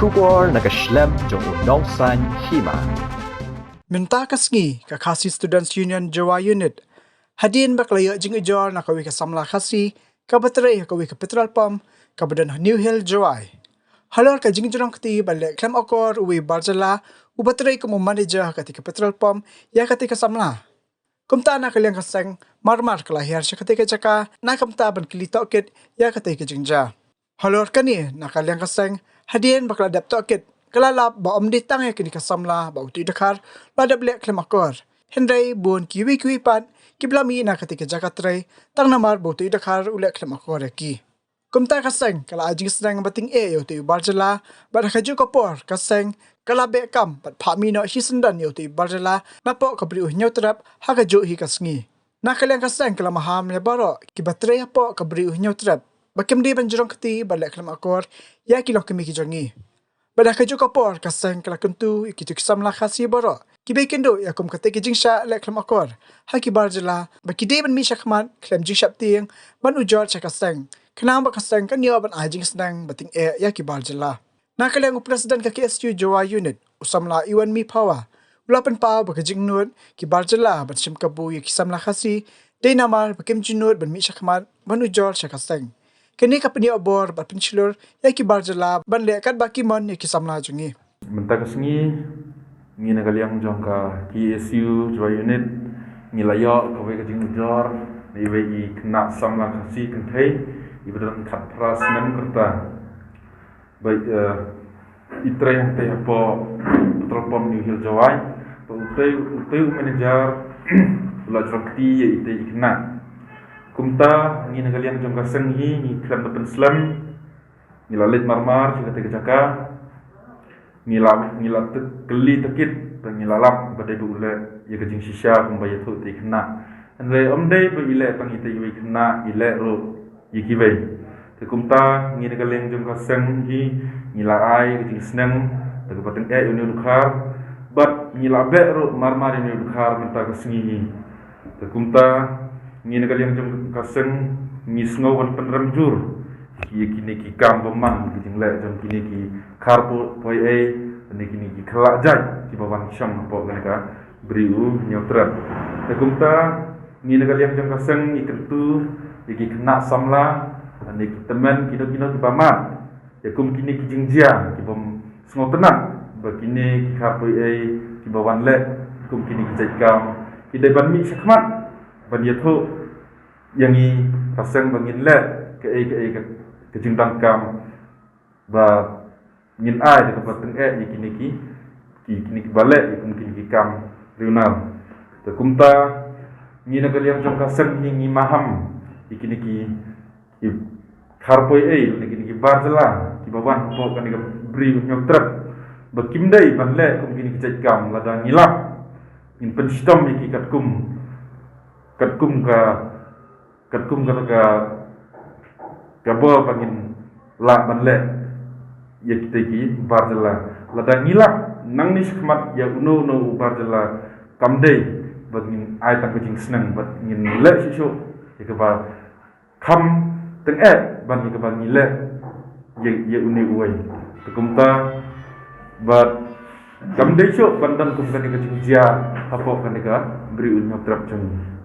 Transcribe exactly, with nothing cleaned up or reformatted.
Khubor na ka shlem jong u nongsan hima. Mynta ka sngi ka Khasi Students Union Jowai Unit, hadien ba ka la ïoh jingujor na kawei ka samla Khasi kaba trei ha kawei ka petrol pump kaba don ha New Hill Jowai. Halor ka jingjrong kti ba leh khlem akor uwei u bar jylla uba trei kum u manager ha katei ka petrol pump ïa katei ka samla. Kumta na ka liang ka seng, marmar ka la hiar sha katei ka jaka na ka bynta ban kylli tohkit ïa katei ka jingjia. Halor kane na ka liang ka seng, hadien ba ka la dep tohkit, ka la lap ba ym dei tang ïa kane ka samla ba uto u dkhar u la dep leh khlem akor, hynrei bun kiwei kiwei pat kiba la mih na katei ka jaka trei tang namar ba uto u dkhar u leh khlem akor ïa ki. Kumta ka seng ka la ai jingsneng ba tyngeh ïa uto u bar jylla, bad ha kajuh ka por ka seng ka la beh kam bad phah mih noh shisyndon ïa uto u bar jylla napoh ka Bri u Hynñiewtrep ha kajuh hi ka sngi. Na ka liang ka seng ka la maham ïa baroh kiba trei hapoh ka Bri u Hynñiewtrep ba kim dei ban jrong kti bad leh khlem akor ïa ki longkmie ki jong ngi. Bad ha kajuh ka por ka seng ka la kyntu ïa kito ki samla Khasi baroh kiba ïakynduh ïa kum katei ka jingshah leh khlem akor ha ki bar jylla ba ki dei ban mih shakhmat khlem jingsheptieng ban ujor sha ka seng, khnang ba ka seng kan ïoh ban ai jingsneng ba tyngeh ïa ki bar jylla. Na ka liang u President ka K S U Jowai Unit, u samla Iwanmi Phawa, u la pynpaw ba ka jingnud ki bar jylla ban shim kabu ïa ki samla Khasi dei namar ba kim ju nud ban mih shakhmat ban ujor sha ka seng. Kane ka pynïoh bor bad pynshlur ïa ki bar jylla ban leh katba ki mon ïa ki samla jong ngi. Mynta ka sngi, ngi na ka liang jong ka K S U Jowai Unit, ngi la ïoh kawei ka jingujor na iwei i khynnah samla Khasi kynthei, iba don khatphra snem ka rta. Ba, eh, i trei hangtei hapoh petrol pump New Hill Jowai. Ba utei, utei u manager u la jrong kti ïa itei i khynnah. Kumta ngi na ka liang jong ka seng hi ngi khlem da pynslem. Ngi la leit marmar sha katei ka jaka. Ngi la, ngi la te-, kylli tohkit, ba ngi la lap ba dei ba u leh ïa ka jingshisha kumba ïathuh itei i khynnah. Hynrei ym dei ba i leh tang itei iwei i khynnah, i leh ruh ïa kiwei. Te kumta ngi na ka liang jong ka seng hi ngi la ai ka jingsneng da kaba tyngeh ïa une u dkhar, bad ngi la beh ruh marmar ïa une u dkhar mynta ka sngi hi. Te kumta ngi na ka liang jong ka seng ngi sngew ban pynrem jur ïa kine ki kam bymman, ki jingleh jong kine ki khar po-, poi ei, ne kine ki khlak jait kiba wan shong hapoh kane ka Bri u Hynñiewtrep. Te kumta ngi na ka liang jong ka seng ngi kyntu ïa ki khynnah samla, ne ki tymmen kino kino kiba mad ïa kum kine ki jingjia kiba ym sngewtynnat, ba kine ki khar poi ei kiba wan leh kum kine ki jait kam ki dei ban mih shakhmat ban ïathuh ïa ngi ka seng ba ngin leh kaei kaei ka, ka jingdonkam ba ngin ai da kaba tyngeh ïa kine ki, ki, kine kiba leh ïa kum kine ki kam riewnar. Te kumta ngi na ka liang jong ka seng ngi, ngi maham ïa kine ki, ki khar poi ei, ïa kine ki bar jylla kiba wan hapoh kane ka Bri u Hynñiewtrep ba kim dei ban leh kum kine ki jait kam. Lada ngi lap ngin pynshitom ïa ki katkum, katkum ka, katkum ka, ka, ka bor ba ngin lah ban leh ïa kitei ki bar jylla. Lada ngi lap nangne shakhmat ïa uno uno u bar jylla, kam dei ba ngin ai tang ka jingsneng, ba ngin leh shuh shuh ïa kaba kham tyngeh ban ïa kaba ngi leh ïa, ïa une uwei. Te kumta bad kam dei shuh ban don kum kane ka jingjia hapoh kane ka Bri u Hynñiewtrep jong ngi.